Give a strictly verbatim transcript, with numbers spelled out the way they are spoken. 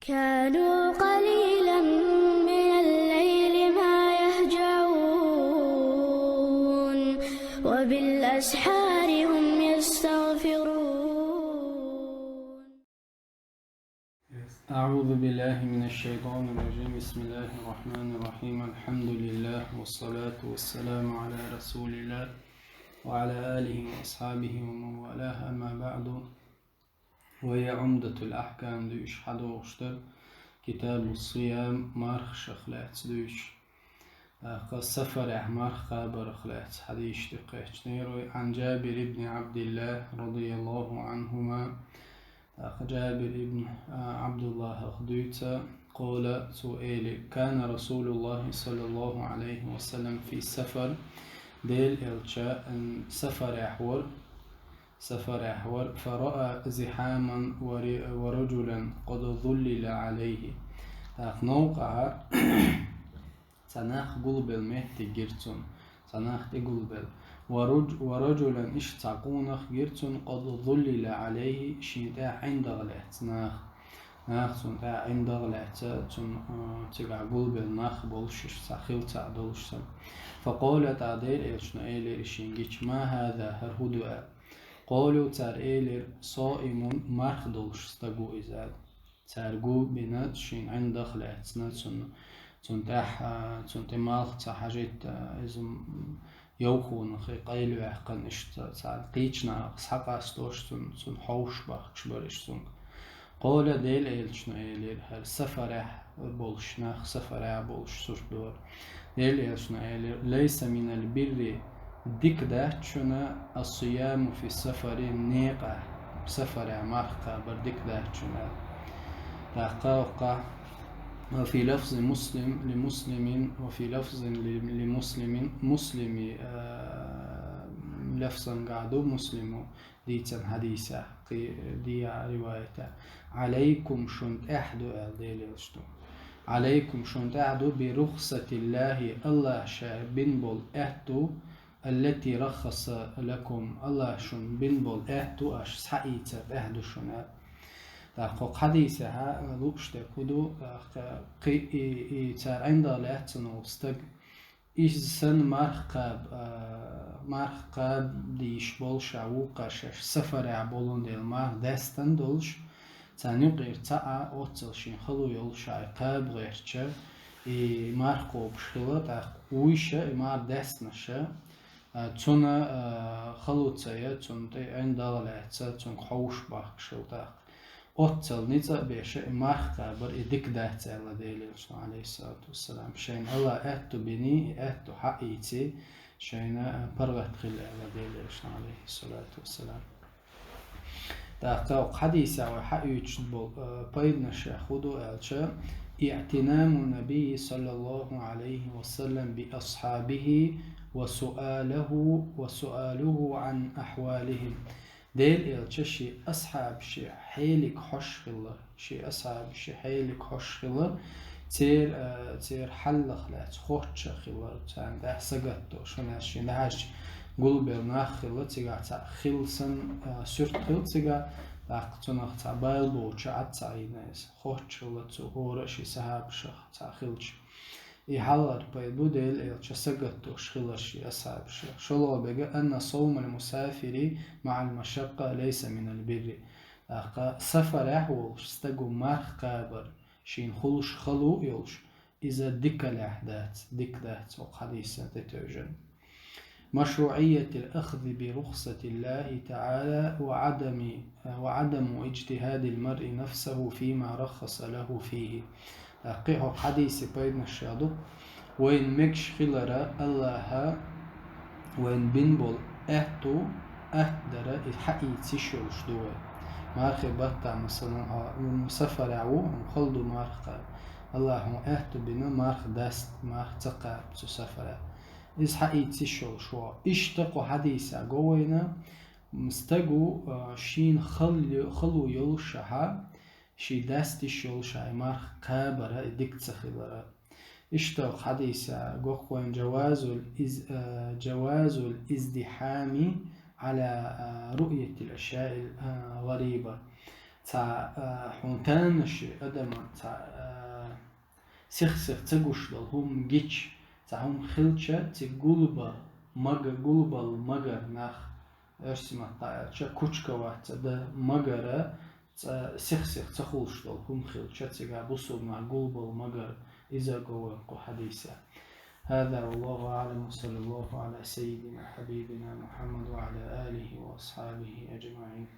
كانوا قليلا من الليل ما يهجعون وبالأسحار هم يستغفرون. أعوذ بالله من الشيطان الرجيم. بسم الله الرحمن الرحيم. الحمد لله والصلاة والسلام على رسول الله وعلى آله وأصحابه ومن والاه. أما بعد. وهي عمدة الأحكام дуьйцуш хьадогӀуш дар, كتاب الصيام, мархашах лаьцна дуьйцуш. ТӀаккха сафарехь марха кхабарах лаьцна хьадисаш тӀе кхаьчнера вай. عن جابر بن عبد الله رضي الله عنهما. ТӀаккха Джабир ибн, а, Ӏабдуллахьах дуьйцу, قال, цо элира: كان رسول الله صلى الله عليه وسلم في سفر, Делан элча, м, сафарехь вара, сафарехь вара, فرأى زحاما ور-, ورجلا قد ظلل عليه. ТӀаккха новкъахь цхьа нах гулбелла меттиг гира цунна, цхьа нах тӀе гулбелла. ورج-, ورجلا, иштта цхьа къонах гира цунна, قد ظلل عليه, шен тӀехь ӀиндагӀ лаьцна нах. Нах цунна тӀехь ӀиндагӀ лаьцна, цунна, а, цигахь гулбелла нах болуш, иштта цхьа хилла цхьаъ долуш санна. فقال, тӀаккха Делан элчано элира шен гича: ما هذا, хӀара хӀун ду, аьлла. قالوا, цара элира: صائم, марха долуш стаг ву иза, аьлла. Цара гу бина, шена ӀиндагӀ лаьцна, цунна, цунна тӀехь, а, цунна тӀе малх ца хьажийта, а, иза, м, йовхонах и къайлаваьккхина, иштта цхьа кхечу нахах схьакъастош, цунна, цунна хьовш бахкаш бара иштта цуьнга. قال, Делан элчано элира, хӀара сафарехь болуш нах, сафарехь болуш сурт дора. Делан элчано элира: ليس من البر, дика дац шуна, الصيام في السفر, некъахь, сафарехь марха кхабар дика дац шуна. ТӀаккха, وفي لفظ مسلم لمسلم, وفي لفظ ل-, لمسلم, Муслима, а, лафзангахь ду, Муслима дийцина хьадисехь, кхин дийцина риваятехь: عليكم, шуна тӀехь ду, аьлла Делан элчано. عليكم, шуна тӀехь ду, برخصة الله, АллахӀа ша бина болу аьтту, التي رخص لكم, АллахӀа шуна бина болу аьтту аш схьаийцар тӀехь ду шуна. ТӀаккха кху хьадисехь лууш дерг хӀун ду, тӀаккха кхин и, и цара ӀиндагӀ лаьцна волу стаг, иза санна марха кхаба, а, марха кхаба дийш болуш а вукхара шаьш сафарехь болун дела марха даьстина долуш, царна юкъера цхьаъ оццул шен хало йолуш а кхаба гӀерташ, и марха кхобуш хилла, тӀаккха вуйш а, и марха даьстинарш а, а, цунна, а, хало ца ян, цунна тӀе ӀиндагӀ лаьцна, цуьнга хьовш бахкаш хилла тӀаккха. Оццул ницкъ а беш, и марха кхабар и дика дац аьлла Делан элчано, Ӏалайхиссалату вассалам. Шайна АллахӀа аьтту биний, и аьтту хьаийций, шайна паргӀат хила аьлла Делан элчано, Ӏалайхиссалату вассалам. ТӀаккха кху хьадисехь вай хьаоьцуш болу, а, пайданаш хӀун ду аьлча: اعتنام النبي صلى الله عليه وسلم بأصحابه وسؤاله، وسؤاله عن أحوالهم. Делан элча шен асхьабашан хьелиг хьош хилар, шен асхьабашан хьелиг хьош хилар, церан, а, церан хьалах лаьцна хоттуш хилар, царна тӀехь сагатдо, шуна аьлча шен дӀахьаьжча гулбелла нах хилла, цигахь цхьаъ хилла санна, а, суьрт хилла цигахь, тӀаккха цунах цхьа бала боцуш Ӏад ца Ӏийна иза, хоттуш хилла цо хӀора а шен сахьабашах цхьаъ хилча. И хьалхара пайда бу Делан элча сагатдеш хилар шен асхьабашах. ШолгӀа бега: أن صوم المسافر مع المشقة ليس من البر. ТӀаккха сафарехь волуш стагу марха кхабар, шена хуьлуш хало а йолуш, иза дикалехь дац, дика дац, оцу хьадисана тӀетевжина. مشروعية الأخذ برخصة الله تعالى وعدم، وعدم اجتهاد المرء نفسه فيما رخص له فيه. ТӀаккха кху хьадисан пайданаш ду, вайна мегаш хилар АллахӀа вайна бина болу аьтту, атта дара, и хьаийца йиш йолуш ду вай. Мархи баттахь, масалан, хьо, м, сафарехь ву, хьуна хала ду марха кхаба. АллахӀа хьуна аьтту бина марха даста, марха ца кхаба цу сафарехь. Иза хьаийца йиш йолуш ву. Иштта кху хьадисехь го вайна, м, стагу, а, шена хал-, хало йолушшехь, шен даста йиш йолушшехь и марха кхабар, и дика ца хилар. Иштта кху хьадисехь го вайна: جواز الإز-، а, جواز الازدحام على، а, رؤية الأشياء ال-, а, الغريبة. цхьа, а, хьуна танаш адаман цхьа, а, сих-сих ца гуш дола хӀума гича, цхьа хӀума хилча, цига гулбала мага, гулбала магар нах, оьрсийн маттахь аьлча, кучка вац, цхьа да магара, цхьа сих-сих ца хулаш дола хӀума хилча, цига бусулба нах гулбала магар, иза го вайн кху хьадисехь. هذا والله أعلم، وصلى الله على سيدنا حبيبنا محمد وعلى آله وأصحابه أجمعين.